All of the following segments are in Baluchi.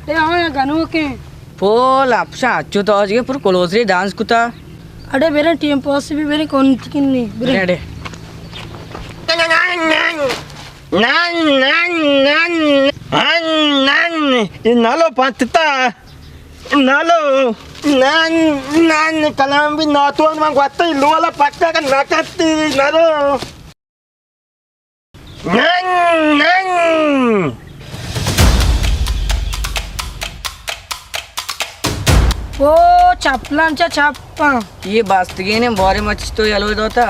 اے آیا گنوکیں۔ پول اپشا اچو تو آجگے پر کلوزری ڈانس کتا۔ اڑے بریں ٹیم پاس بھی بریں کون تکن نہیں بریں۔ اڑے۔ نان، نان، نان، نان، نان، اے نالو پانتتا، نالو، نان، نان، کلام بھی ناتوان من گوتے لولا پکا کا ناکتی نالو۔ نان، نان۔ او چپلاں چا چپاں۔ یہ باستگین بارے مچ تو یلو دوتا۔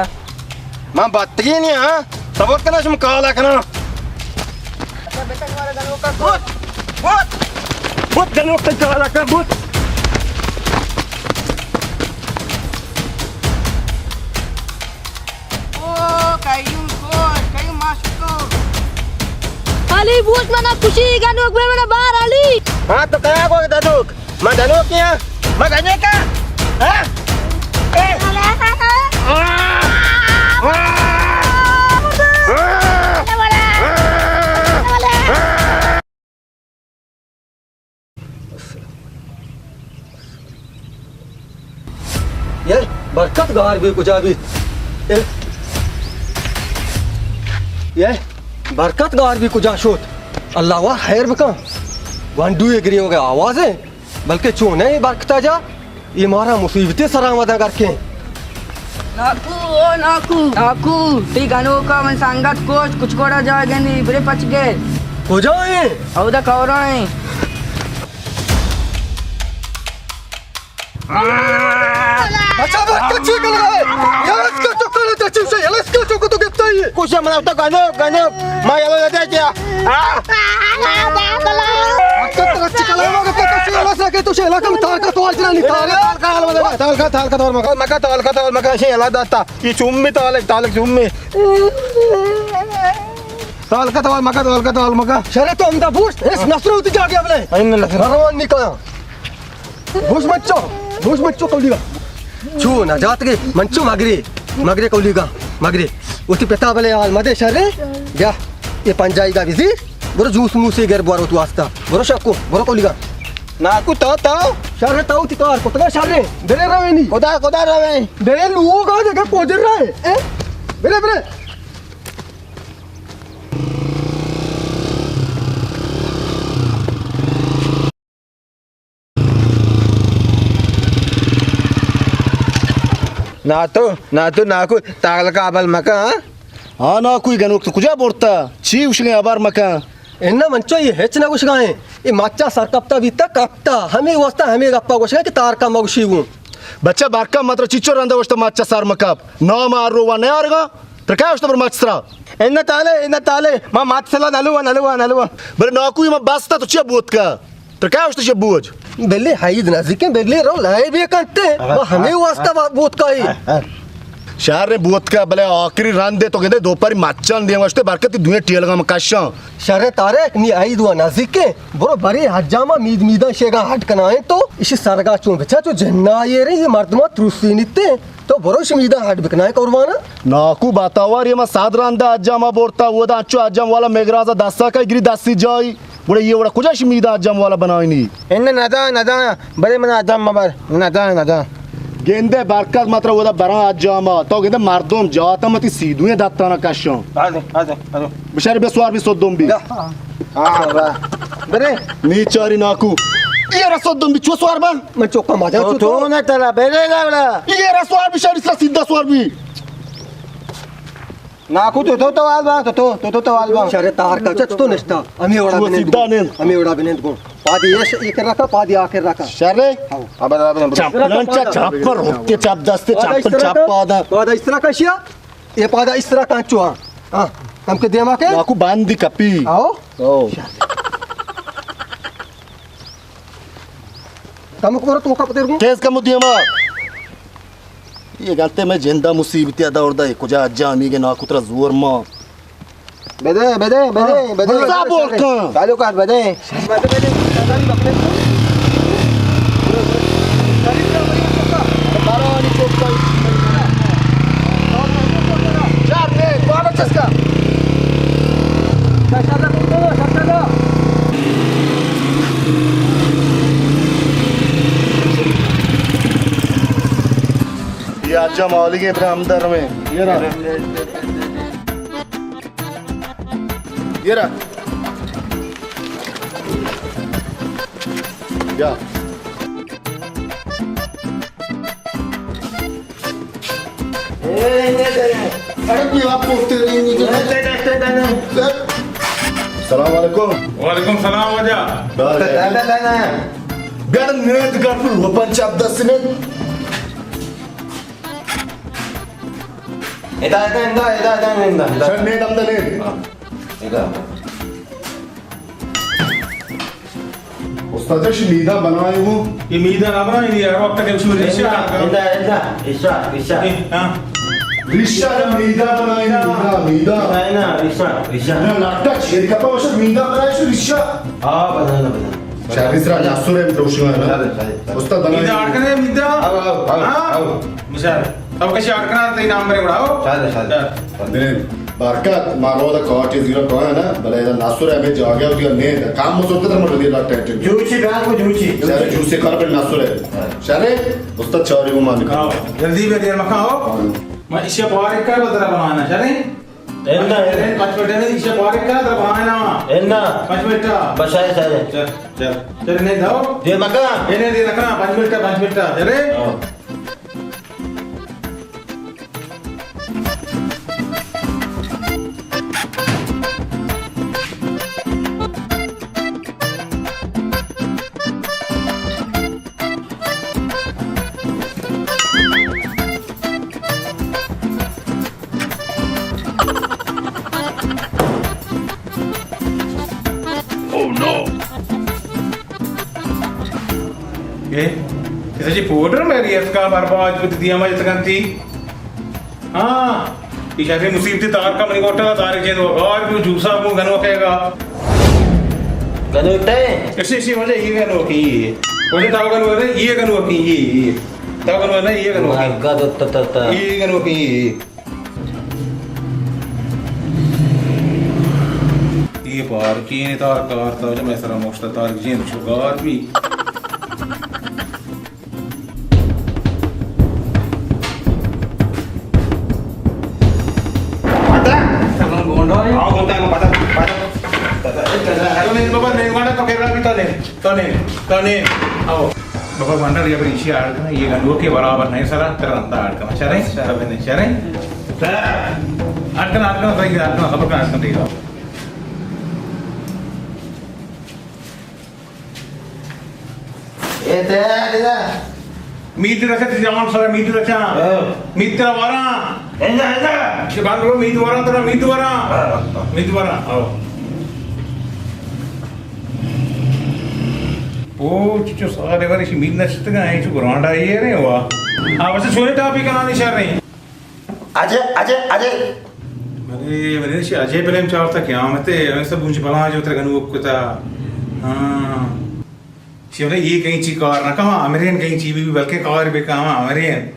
من باتگی نہیں، ہاں؟ صبر کنا، شما کالا کنا۔ بوت، بوت، بوت، گنوک تئی کالا کنا، بوت۔ او، قیوم کوش، قیوم ماشکو۔ علی، بوت منا کشی، گنوک بے منا بار، علی۔ ہاں، تو کیا کو ددوک؟ من دنوکے آں؟ من گنوکے آں؟ ہاں؟ اے! یہ برکت گار بھی کجا بیت؟ اے! یہ برکت گار بھی کجا شوت؟ اللہ وا خیر بکن۔ گونڈو یہ گریوگے آوازے۔ بلکہ چون اے برکتا جا، اے مارا مصیبتے سرا آمدہ گرکیں۔ ناکو، او ناکو، ناکو، تی گنوکا من سنگت کوش کچکوڑا جا گندی، برے پچ گئے۔ کجا ایں؟ اودا کورا ایں۔ اچھا، بس کچی کر گئے۔ یلس کا چکر ہے، چچی سے یلس کا چکر تو گپتا ہی ہے۔ کچھ منا تو گنوک، گنوک، ما یلو دے کیا؟ شرے تو ہمدا بوشت، اس نصر ہوتی جا گیا بلے۔ روان نکایا۔ بوش مچو، بوش مچو کولیگا۔ چو نجات گے، منچو مگرے، مگرے کولیگا، مگرے۔ وتی پتا بلے حال مدے شرے، بیا، یہ پنجائی گا بزیر، برو جوس موسے گر بوارو تو واسطہ۔ برو شکو، برو کولیگا۔ ناکو تو، تو۔ شرے تو تی کار کتگا شرے، برے روینی۔ خدا، خدا روین۔ برے لوگا جگہ پوجر رہے، اے؟ برے، برے۔ ناتو، ناتو، ناکو، تالکا ابل مکن، ہاں؟ ہاں ناکو، گنوک تو کجا برتا؟ چی گوشگیں ہبر مکن؟ اناں منچو یہ ہچ نہ گوشگائیں۔ یہ مچا سر کپتا بیتا کپتا۔ ہمیں واسطہ ہمیں گپا گوشگائیں کہ تارکا مگوشی گوں۔ بچہ برکا متر چیچو رندا گوشتا مچا سر مکپ۔ نام آر رو وا نیارگا۔ ترکا گوشتا بر مچ سرا۔ اناں تالے، اناں تالے، ما مات سلا نلوا، نلوا، نلوا۔ بلے ناکوئی ما بستا تو چیا بوت کا؟ ترکا گوشت چیا بوج؟ بلے حید نزیکیں، بلے رو لائے بے کنتے۔ ما ہمیں واسطہ با-، بوت کائی۔ شہر نے بوت کا، بلے آخری رندے تو گندے دوپاری مچان دیم گوشتے برکتی دوئیں ٹیلگا ما کشاں۔ شر تارک نی عید وا نزیکیں، برو بری حجاما مید میدان شیگا ہڈ کنائیں تو، اشی سرگا چون بچا چو جنائے رے، یہ مردمان تروسی نیتے۔ تو برو شمیداں ہڈ بکنائیں قربانا۔ ناکو باتاوار یہ ما صد رندا حجاما برتا، ودا انچو حجام والا مگرازا دستا کئی گری دستی جائی۔ گڑا یہ وڑا کجا شمیداں حجام والا بنائینی؟ اناں نداں، نداں، برے منا حجام مبر، نداں، نداں۔ گندے برکت مترا ودا براں حجاما، تو گندے مردم جاتا متی سیدویں دتانا کشاں۔ آدے، آدے، آدے۔ بشار بے سوار بی سدم بی۔ ہاں، واہ۔ برے۔ نی چاری ناکو۔ یہ را سدم بی چو سوار با؟ من چوکا ماجا تو، چو تو تو۔ نہ تلا، بیرے گا بڑا۔ یہ را سوار بی، شاری سا سیدھا سوار بی۔ ناکو تو، تو توال با، تو، تو، تو، تو توال با۔ شرے تار کا چچ تو نشتا۔ ہمیں وڑا تو بنند سیدھا گو۔ نند۔ ہمیں وڑا بنند گو۔ پادی ایش ایک رکھا، پادی آخر رکھا۔ شرے؟ ہاں۔ ابا، ابا، ابا۔ چپ لنچا، چپ پر ہوتے، چپ دستے، پادا چپ پر، ایسرا چپ کا، پادا۔ پادا ایسرا کا شیا؟ یہ پادا ایسرا کا چو، ہاں۔ ہاں۔ ہم کے دیما کے؟ ناکو باندی کپی۔ آؤ۔ او۔ کمک برو توکا پتر گوں۔ تیز کمو دیما۔ یہ گلتے میں جندا مصیبتی ادا اوردا، یہ کجا حجامی گے ناکو ترا زور ما۔ بدے، بدے، بدے، بدے۔ سا بول کن۔ چالو کر، بدے۔ جا مالک ءِ ترا ہمدرد ایں۔ یہ را۔ یہ را۔ بیا۔ اے، اے، اے، اے۔ اڑے، کوئی آپ کو اٹھتے نہیں، نہیں، نہیں۔ السلام علیکم۔ وعلیکم السلام واجہ۔ بیا، بیا۔ بیا، نیت کر، وہ پنچ آپ دس نے۔ ادا، ادا، ادا، ادا، ادا، ادا، ادا۔ سر، نیت ہم دے۔ ادا۔ استاد جی، شی میدہ بنائے وہ؟ یہ میدہ نہ بنائے، یہ ہر وقت کے شو ریشہ۔ ادا، ادا، ادا، ریشہ، ریشہ۔ اے، ہاں۔ ریشہ میدہ بنائے، میدہ، میدہ۔ نہ، نہ، ریشہ، ریشہ۔ نہ، ناٹک، یہ کپا وشو میدہ بنائے، شو ریشہ۔ ہاں، بنائے، بنائے۔ شاید اس طرح ناسور ہے، پروشو ہے نا؟ شاید، شاید، شاید۔ استاد بنائے۔ میدہ آڑ کنے، میدہ؟ آؤ، آؤ، آؤ، ہاں؟ آؤ۔ بچار۔ تو کشی آڑ کنا، تئی نام برے اڑاؤ۔ شاید، شاید۔ شاید۔ بلے برکت، ما رودا کاٹے زیرا کایا نا، بلے ادا ناسور ہے، ہمیں جاگہ ہوتی ہے، نہیں، کام مزور کتر مر دیا ٹائٹل۔ جوشی بیان کو جوشی۔ شرے جوشی کار پر ناسور ہے۔ شرے، استاد چاری کو مان۔ آؤ، جلدی بے دیر مکان ہو۔ ہاں۔ ما ایشی پارک کر بدلا بنانا، شرے؟ اینا۔ پنچ منٹ نہیں، ایشی پارک کر بدلا بنانا۔ اینا۔ پنچ منٹ۔ بس آئے سارے۔ چل، چل۔ چل، نہیں داؤ۔ دیر مکان۔ یہ نہیں دیر رکھنا، پنچ منٹ، پنچ منٹ، چلے؟ ہاں۔ اے، کسے چی پوڈر میری اتکا برباد بوت دیا ما جتکنتی۔ ہاں، یہ شریں مصیبتی تار کا منی گوٹا تارک جند وگار بھی جوسا کو گنو کہے گا۔ گنو تے؟ اسی، اسی وجہ یہ گنو کی، یہ۔ وجہ تاو گنو ہے، یہ گنو کی، یہ، یہ۔ تاو گنو ہے، یہ گنو کی۔ مارکا تو تا، تا، تا۔ یہ گنو کی، یہ۔ یہ پار کی نے تار کار تا، جو میں سرا موشتا تارک جند شگار بھی۔ پتا؟ تمام گونڈو ہے۔ آؤ، گونڈو ہے، پتا، پتا۔ تو نہیں بابا، نہیں گونڈو، تو کہہ رہا بھی تو نہیں، تو نہیں، تو نہیں۔ آؤ۔ بابا گونڈو، یہ بریشی آڑ کنا، یہ گنڈو کے برابر نہیں سرا، ترا اندا آڑ کنا، شریں؟ اچھا۔ تبے نہیں، شریں؟ اچھا۔ آڑ کنا، آڑ کنا، صحیح، آڑ کنا، خبر کنا، آڑ کنا، ٹھیک ہے۔ اے تے، اے تے۔ میت رچا، تئی جوان سر میت رچا۔ ہاں۔ میت ترا وراں۔ ایندا، ایندا۔ شبان رو میت وراں، ترا میت وراں۔ ہاں۔ میت وراں، آؤ۔ او، چو سارے ورے شی میت نشتگا، اے چو گرانڈا یہ رہے ہوا۔ آ، بس چھوڑے ٹاپی کنانی شر نہیں۔ اجے، اجے، اجے۔ بلے، بلے، شی اجے بلے چارتا قیامت ہے، ہمیں سب بونج بلا جو تر گنوک کتا۔ ہاں۔ شی بلے یہ کہیں چی کار نہ کما، امرین کہیں چی بھی، بلکہ کار بھی کما، امرین۔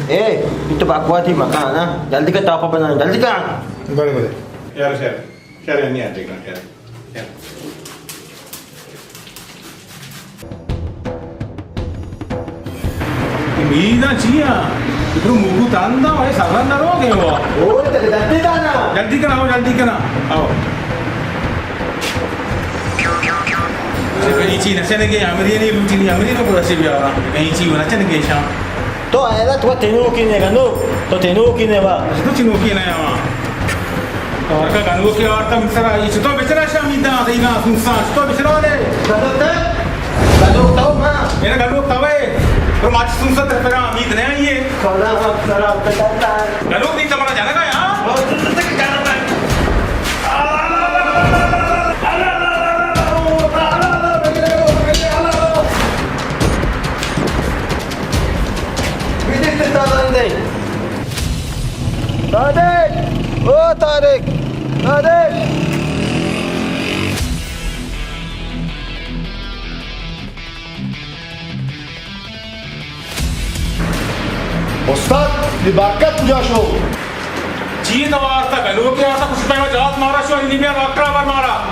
اے، یہ تو بکواتی مکان نا، جلدی کا ٹاپا بنا، جلدی کا۔ بلے، بلے۔ یار، شر، شر، نہیں آتے کنا، شر۔ میداں چیا؟ ادھر موگو تاندا، اے سرن نہ رو گئے ہوا۔ او، تک جلدی دانا۔ جلدی کنا، او جلدی کنا۔ آؤ۔ کہیں چی نچنے کے امری نہیں لوٹی نہیں، امری کو پورا سے بھی آ رہا۔ کہیں چی نچنے کے شام۔ تو ایلا تو تینوکی نے گنو، تو تینوکی نے وا۔ تو تینوکی نے وا۔ تو ہر کا گنوکی آرتا مسترا، یہ چطور بچرا شامی دا، دینا سنسا، چطور بچرا لے؟ گنوک تا؟ گنوک تا ما۔ میرا گنوک تا وے۔ پر ماچ سنسا تر پرا امید نہیں آئی ہے۔ سودا سودا سودا۔ گنوک نہیں تمہارا جانا گا یہاں؟ طارق! او طارق! طارق! استاد، یہ برکت کجا شو؟ چی تو آرتا گنوکی آرتا کچھ پیما جات مارا شو، انی بیا ڈاکٹر آور مارا۔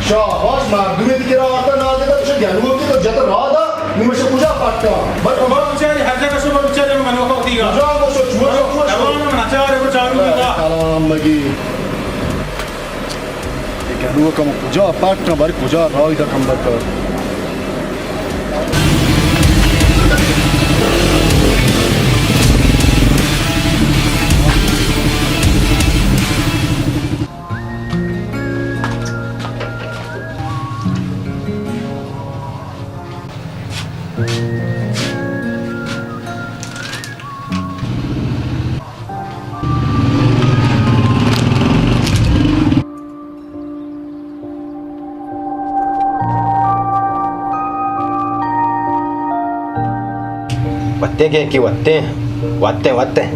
شاباش، مردمی دیگه را آرتا نازکا، تو گنوکی تو جت رادا۔ نمشہ کجا پٹا؟ بر بر بچاری ہر جگہ شو، بر بچاری من وقت دیگا۔ کجا گوشو، چور گوشو۔ زبان من اچار کو چارو دیگا۔ سلام مگی۔ اے گنوک ہم کجا پٹ نہ بر کجا راہی دا کمبر کر۔ وتیں کہ، کہ وتیں، وتیں، وتیں۔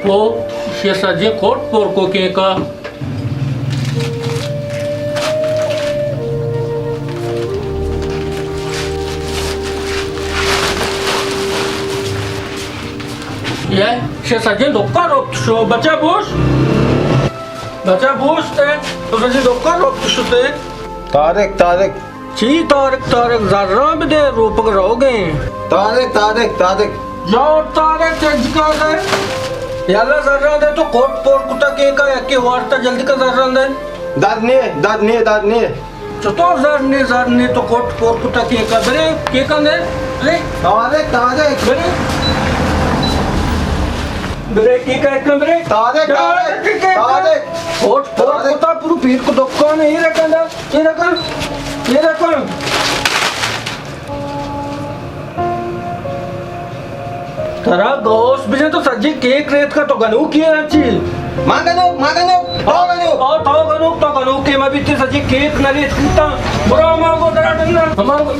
او، شے سجیں کوٹ پر کو کینکا۔ اے، شے سجیں دکان روپت شو، بچا بوش۔ بچا بوش تے، تو سجیں دکان روپت شو تے۔ طارق، طارق۔ چی طارق، طارق، زراں بدے، روپگ روگیں۔ طارق، طارق، طارق۔ جاؤ طارق، چنچکا دے۔ یلا زراں دے، تو کوٹ پر کتا کینکا، یکی وارتا، جلدی کا زراں دے۔ داد نے، داد نے، داد نے۔ چطور زر نے، زر نے، تو کوٹ پر کتا کینکا، برے، کینکا دے، برے۔ طارق، طارق۔ برے۔ برے، کینکا، کینکا، برے۔ طارق، طارق، کینکا۔ طارق۔ کوٹ پر کتا، پورو پیر کو دکان ہے، یہ رکھا دا۔ اے رکن، اے رکن۔ ترا گوش بجن تو سجی کیک ریت کا تو گنوکی ہے چی؟ ما گنوک، ما گنوک، تو گنوک۔ او تو گنوک، تو گنوک کے ما بیتی سجی کیک نہ ریت کتا۔ برا ما کو درا ڈنگا، ما کو۔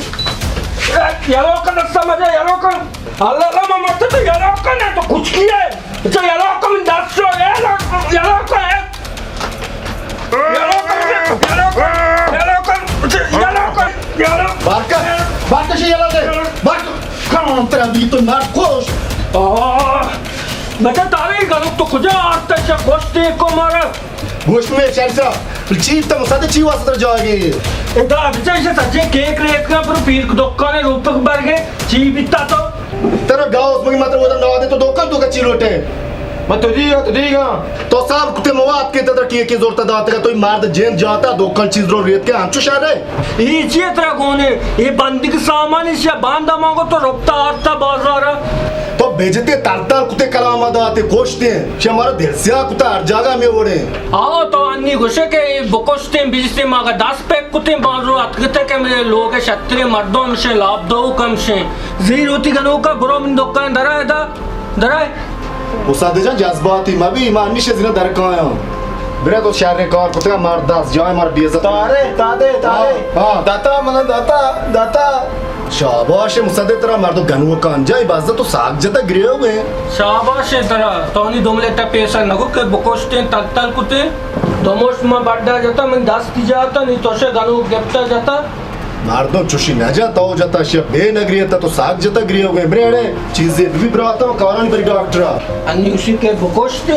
یلو کن دستا مجھے، یلو کن۔ اللہ اللہ ما مت تو یلو کن ہے تو کچھ کی ہے۔ تو یلو کن دس سو، یلو کن، یلو کن ہے۔ بارکا، بارکا شی یلا دے۔ بارکا، کمان ترا دی تو نار کوش۔ آہ، بچہ تارے گلوک تو کجا آرتا چا گوشتے کو مارا۔ گوشت میں شہر سا، چی تم سادے چی واسطہ جا گئے؟ ادا بچہ اسے سجے کیک ریت کا پر پیر دکانے روپک بر گئے، چی بیتا تو؟ ترا گاؤس مگی مطلب وہ نہ دے تو دکان تو کا چی لوٹے؟ من تو دیگا، تو دیگا۔ تو صاحب کتے مواد کے تدر ٹیے کے زور تا داتے کا تو مرد جن جاتا دکان چیز رو ریت کے انچو شہر ہے۔ اے چی ترا گونے؟ اے بندگ سامان اش یا باندا مانگو تو رکتا آرتا بازارا۔ تو بیجتے تر تر کتے کلام داتے کوشتے۔ چہ مارا دل سیاہ کتا ہر جاگہ میں وڑے۔ آو تو انی گوشے کہ بکشتے بیجتے ماگا دس پیک کتے بازو اتکتے کہ میرے لوگ شترے مردم شے لاب دو کم شے۔ زیر ہوتی گنوکا برو من دکان درائے دا۔ درائے۔ استاد جان جذباتی مبی، ما ہمیشہ زینا در کایاں۔ برے تو شر کار کتگا مار دست جائے مار بے عزت۔ تارے، تادے، تارے۔ ہاں، ہاں۔ داتا منا داتا، داتا۔ شاباش مصدق ترا مردو گنوکان جائے بس تو ساگ جتا گریو گے۔ شاباش ترا، تو نی دو ملٹا پیسہ نگو کہ بکشتے تل تل کتے۔ دو مشت ما بڈا جتا من دست جاتا نی تو شے گنوک گپتا جتا۔ مردم چوشی نہ جت، تو جتا شپ بے نگری تا تو ساگ جتا گریو گے۔ بریڑے چیزے بی براتاں کارانی بری ڈاکٹرا۔ انی اسی کے بکشتے،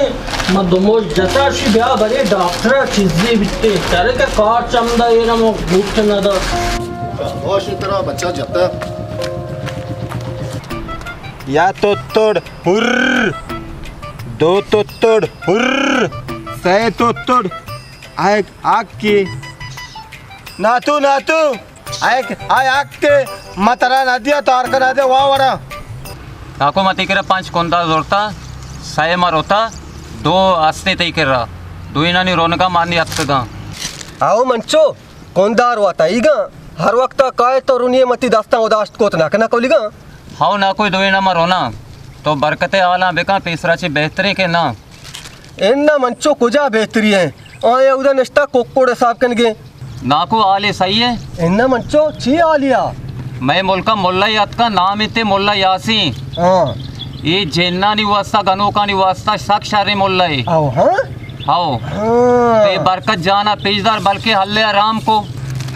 ما دموش جتا شی بیا بری ڈاکٹرا چیزے بیتے۔ چرے کہ کار چمدا ایرم بوت نہ دا۔ باش ترا بچہ جتا۔ یا تو تڑ ہر، دو تو تڑ ہر، سہ تو تڑ۔ آگ، آگ کی؟ ناتو، ناتو۔ آگ، آگ، آگ تے، ما ترا نہ دیا، تارکا نہ دیا، وا ورا۔ ناکو ما تئی کرا پنچ کندا زورتا، سئے ما روتا، دو استے تئی کرا۔ دوئینانی رونگا مانی اتکگاں۔ آو منچو، کندا رواتا ایگاں، ہر وقتا کائے تو رونی متی دستاں اداشت کوت نہ کنا کولیگاں۔ ہاو ناکو دوئینا ما رونا، تو برکتے حالاں بکن پیسرا چی بہتریں کہ نا۔ اناں منچو کجا بہتری ایں؟ آیاں اودا نشتہ ککڑ حساب کنگے۔ ناکو حالے صحیح ایں؟ اناں منچو چی حالیا؟ مئے ملکا ملائے اتکا نام انتے ملا یاسین۔ ہاں۔ اے جنانی واسطہ گنوکانی واسطہ سک شریں ملائے۔ او ہاں؟ ہاو۔ ہاں۔ تے برکت جانا پیش دار بلکہ حل حرام کو۔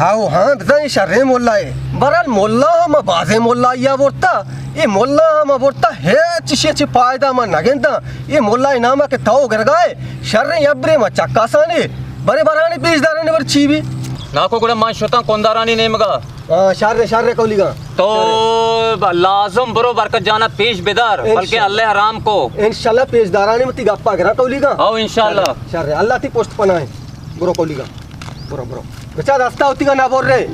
ہاو ہاں بزاں اے شریں ملائے۔ برحال ملا ہم بازیں ملائیا برتا۔ اے ملا ما برتا، ہچ شے چی فائدہ ما نگنداں۔ اے ملا نام کہ تو گرگائے، شریں یبرے ما چکاسانے، برے برانی پیش دارانی بر چی بی؟ ناکو گڑا ما شتاں کندارانی نیمگا۔ ہاں، شر، شر کولیگا۔ تو لازم برو برکت جانا پیش بدار، بلکہ اللہ حرام کو۔ انشاءاللہ پیش دارانی متی گپا گرا کولیگا۔ او انشاءاللہ۔ شر، شر، اللہ تی پشت پناہ۔ برو کولیگا۔ برو، برو۔ بچا دستا ہوتی گا نہ بور رے۔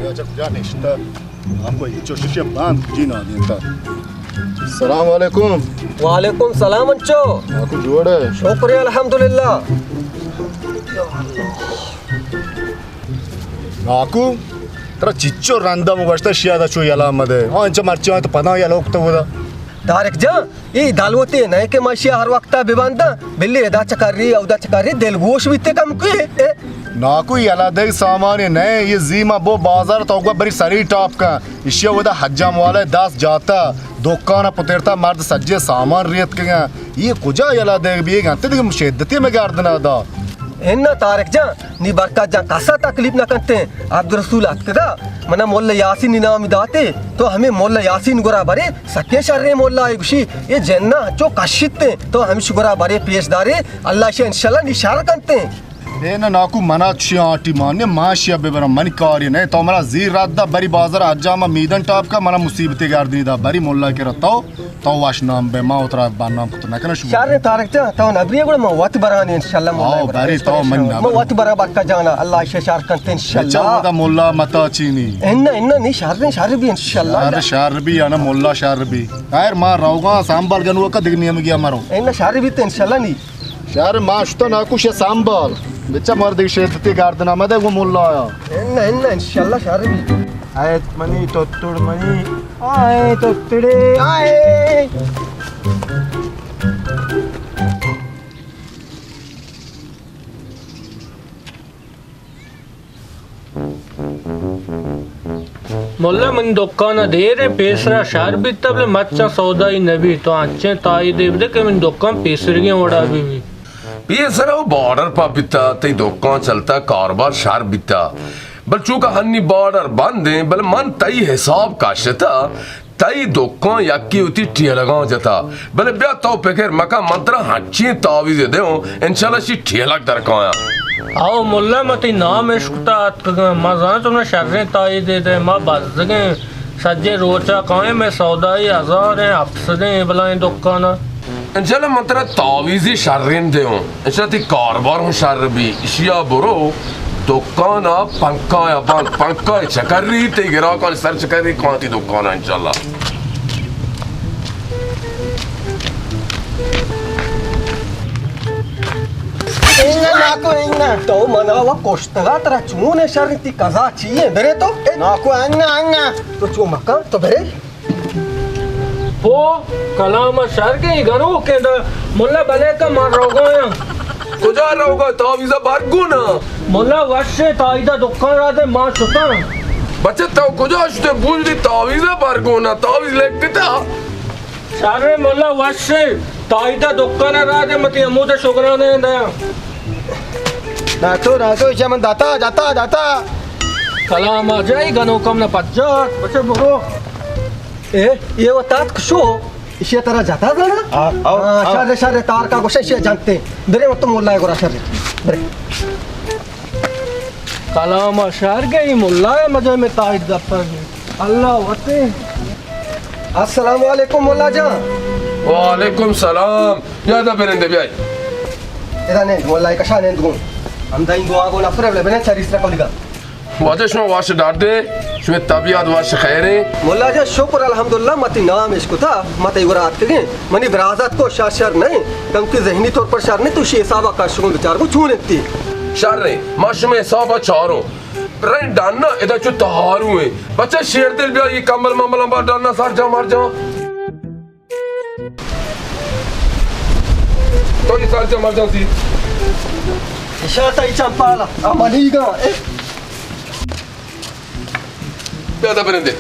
یا جب جا نشتا۔ آپ کو یہ چوشش بند جی نہ دیتا۔ السلام علیکم۔ وعلیکم سلام انچو۔ آپ کو جوڑ ہے؟ شکر الحمدللہ۔ ناکو، ترا چچو رندا مو گوشتا شیادا چو یلا مدے۔ ہاں، انچو مرچی آئے تو پدا یلا اکتا ہودا۔ طارق جان، اے دلوتے نہ کہ ما اشیا ہر وقتا ببنداں، بلے ادا چکری، اودا چکری، دلگوش بیتے کم کوئی۔ اے۔ ناکو، یلا دگ سامانے نہ، یہ زیما بو بازار تو گو بری سری ٹاپ کا۔ اشیا ودا حجام والے دست جاتا، دکان پترتا مرد سجے سامان ریت کگا۔ یہ کجا یلا دگ بیگ انت دگہ شدتی میں گردنا دا۔ انا طارق جان، نی برکت جان کسا تکلیف نہ کنتے۔ عبدالرسول اتکگا، منا مولا یاسین نامی داتے، تو ہمیں مولا یاسین گورا برے، سکے شریں مولا اے گوشی، اے جنہ چو کشیتے، تو ہمش گورا برے پیش دارے، اللہ شے انشاءاللہ نی شر کنتے۔ اے نہ ناکو منا چی آٹی مانے، ما شیا ببرم، منی کاری نہیں، تو منا زیر رد دا، بری بازار حجام میدن ٹاپ کا، منا مصیبتے گردنی دا، بری مولا کے رتاو۔ تو واش نام بے، ما اترا بان نام کت نہ کناں شما۔ شر طارق جان، تو نبری گڑا ما وت برانی انشاءاللہ مولا آو، برا بری تو من نبر۔ ما وت برا برکت جانا، اللہ شے شر کنت انشاءاللہ۔ اچھا، ودا مولا متا چینی۔ انا، انا، نی شر، شر بی انشاءاللہ۔ شر، شر بی، انا مولا شر بی۔ خیر، ما روگا سنبھال گنو کا دگنی ہم گیا مرو۔ انا شر بی تے انشاءاللہ نی۔ شر ما شتا ناکو شے سنبھال۔ بچا مردی شے تتی گردنا مدے گو مولا آیا۔ انا، انا، انشاءاللہ شر بی۔ آیت منی توتڑ منی، آئے توتڑے آئے۔ ملا من دکان ء دیر ء پیسرا شر بیتا، بلے مرچاں سودائی نہ بیت۔ تو انچیں تائیدے بدے کہ من دکان پیسرگیں وڑا بہ بیت۔ پیسرا و بارڈر پا بیتا، تئی دکان چلتا، کاروبار شر بیتا۔ بل چونکہ ہنی بارڈر بند ایں، بل من تئی حساب کشتا، تئی دکان یکی وتی ٹیلگاں جتا۔ بلے بیا تو پکر مکن، من ترا ہنچیں تعویزے دیوں، انشاءاللہ شی ٹیلگ درکایاں۔ او ملا، ما تئی نام اشکتا اتکگاں، ما زاناں تو منا شریں تعویزے دے، ما بزگیں سجیں روچا کائیں، مئے سودائی ہزاریں، ہپت سدیں بلائیں دکانا۔ انشاءاللہ من ترا تعویزے شریں دیوں۔ انشاءاللہ تئی کاربار ہوں شر بی۔ اشیا برو دکان ء پنکھا ء بند، پنکھا ء چکری، تئی گراکانی سر چکری کاں تئی دکان ء انشاءاللہ۔ انگا ناکو انگا۔ تو منا و کشتگا، ترا چون شر، تئی قضا چی ہے؟ برے تو۔ ناکو انگا انگا۔ تو چو مکن، تو برے۔ پو کلام ء شر گئی گنوکیں دا۔ ملا بلے کا من روگایاں۔ کجا روگا؟ تعویذ ء برگونا۔ ملا وش تائیدا دکان را دے، ما شتاں۔ بچہ تو کجا شتے؟ بوجلی تعویذ ء برگونا، تعویذ لکھتا۔ شر ملا وش تائیدا دکان را دے، متی امود شگرانے دیا۔ ناتو، ناتو، ایشا من داتا، داتا، داتا۔ کلام آ جائی گنوکم نہ پجار۔ بچہ برو۔ اے، یہ و تات کشو، ایشی ترا جتا زانا؟ آ، آ، ہاں، آ۔ شر، شر، تار کا گوشے ایشی جانتے۔ برے و تو مولا گورا شر۔ برے۔ کلام آ شر گئی مولا مجھے میں تائید دفتر میں۔ اللہ وتے۔ السلام علیکم مولا جان۔ وعلیکم سلام۔ بیا دا برندے بیائی۔ ادا نے مولا کشا نے دگون۔ ہم دائیں دعا کو نفر بلے بنے چریس رکھو لگا۔ واجہ شما وش ڈاڈے، شما طبیعت وش خیریں؟ مولا جان شکر الحمدللہ، متی نام اشکتا، متی گورا آتکگیں۔ منی برازات کو شر شر نہیں، کم کی ذہنی طور پر شر نہیں، تو شی حسابا کشگوں بچار کو چون انتی؟ شر نہیں، ما شما حسابا چاروں۔ رین ڈانا ادا چو تہارو ہیں۔ بچہ شیر دل بیا، یہ کمبل ممبل ہم بار ڈانا سر جا مر جا۔ تو یہ سر جا مر جا سی۔ اشارتا ہی چمپالا، امنی گا، اے۔ بیا دا برندے۔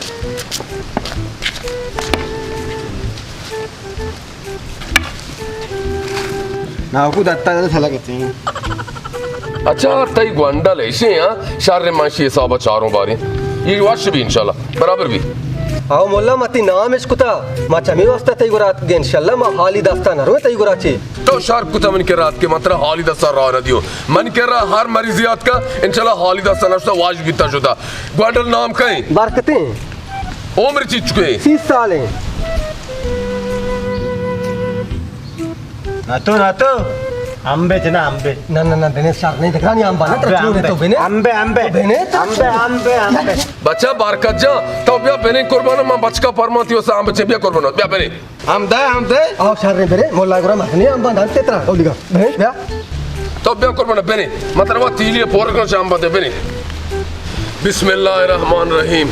ناکو دتا دتا سلا کتے ہیں۔ اچھا، تئی گونڈل ایشیں، ہاں؟ شر، من شی حساب چاروں باریں۔ یہ وش بی انشاءاللہ، برابر بی۔ او مولا، ما تی نام اش کتا، ما چمی واسطہ تئی گرا اتکگیں، انشاءاللہ ما حالی دستا نہ رویں تئی گرا چی۔ تو شر کتا من کرا اتکے، من ترا حالی دستا راہ نہ دیو۔ من کرا ہر مریضی آتکا، انشاءاللہ حالی دستا نشتا واج بیتا شتا۔ گونڈل نام کئیں؟ برکتیں۔ عمر چیچکے؟ سی سالیں۔ نہ تو، نہ تو۔ امبے جنا، امبے۔ نہ، نہ، نہ، بنے شر نہیں، دکھانی امبا، نہ، امبے، ترا چلو نے امبے۔ تو بنے۔ امبے، امبے۔ تو بنے تو امبے، چلو۔ امبے، امبے۔ بچہ برکت جان، تو بیا بنے قربانو، من بچکا پرمانتی و سام بچے بیا قربانو، بیا بنے۔ ہم دے، ہم دے۔ آو شر نے برے، مولا گرا مزنی امبا دانتے ترا، او لگا۔ بنے، بیا۔ تو بیا قربانو، بنے۔ مطلب تیلی پور کر شام بده، بنے۔ بسم اللہ الرحمن الرحیم۔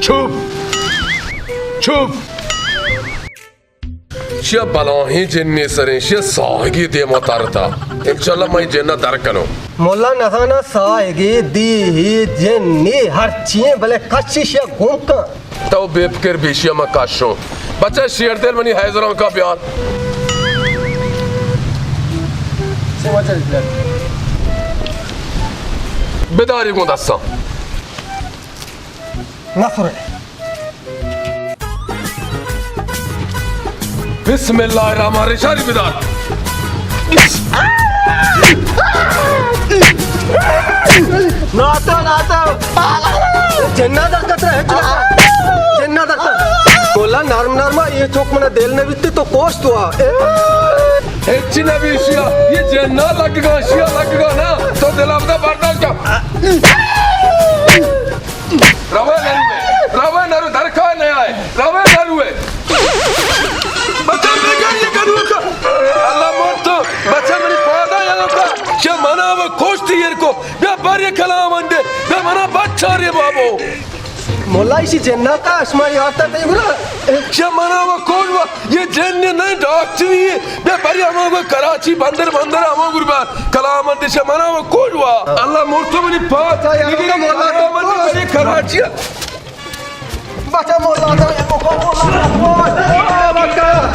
چپ۔ چپ۔ شیا بلاہیں جنے سریں، شیا ساہگی دیما ترتا۔ انشاءاللہ میں جنہ در کنوں۔ مولا نزانا ساہگی، دیہی، جنی، ہر چیئے، بلے کشی شیا گم کن۔ تو بے فکر بی، شیا میں کشوں۔ بچہ شیر دل منی حیضران کا بیار۔ بداری گوں دستاں۔ نہ سرے۔ بسم اللہ الرحمن الرحیم، شاری بدار۔ ناتو، ناتو۔ جنہ درکت رہے، جنہ درکت۔ مولا نرم نرم، یہ چوک منا دل نہ بیتے تو کوشت ہوا۔ ہچ نہ بی شیا، یہ جنہ لگگا، شیا لگگا نا، تو دل ابدا برداشت کن۔ روے نروے، روے نرو، درکا نیائے، روے نروے۔ بچہ بگر یہ گنوکا۔ اللہ مرتو، بچہ منی پادا یلوکا۔ شیا منا و کوشتی یر کو، بیا بر یہ کلام اندے، بیا منا بچاری بابو۔ مولا ایشی جناتا اشما یارتا تئی گرا۔ شیا منا و کوش وا، یہ جن نہیں ڈاکٹری ہے۔ بیا بری ہما گو کراچی بندر بندر ہما گربا کلام اندے، شیا منا و کوش وا۔ اللہ مرتو منی پاک۔ اچھا، یار، نگری مولا کلام اندے، بری کراچی۔ بچہ مولا دا، مولا دا۔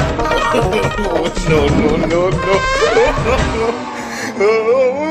No, no, no, no.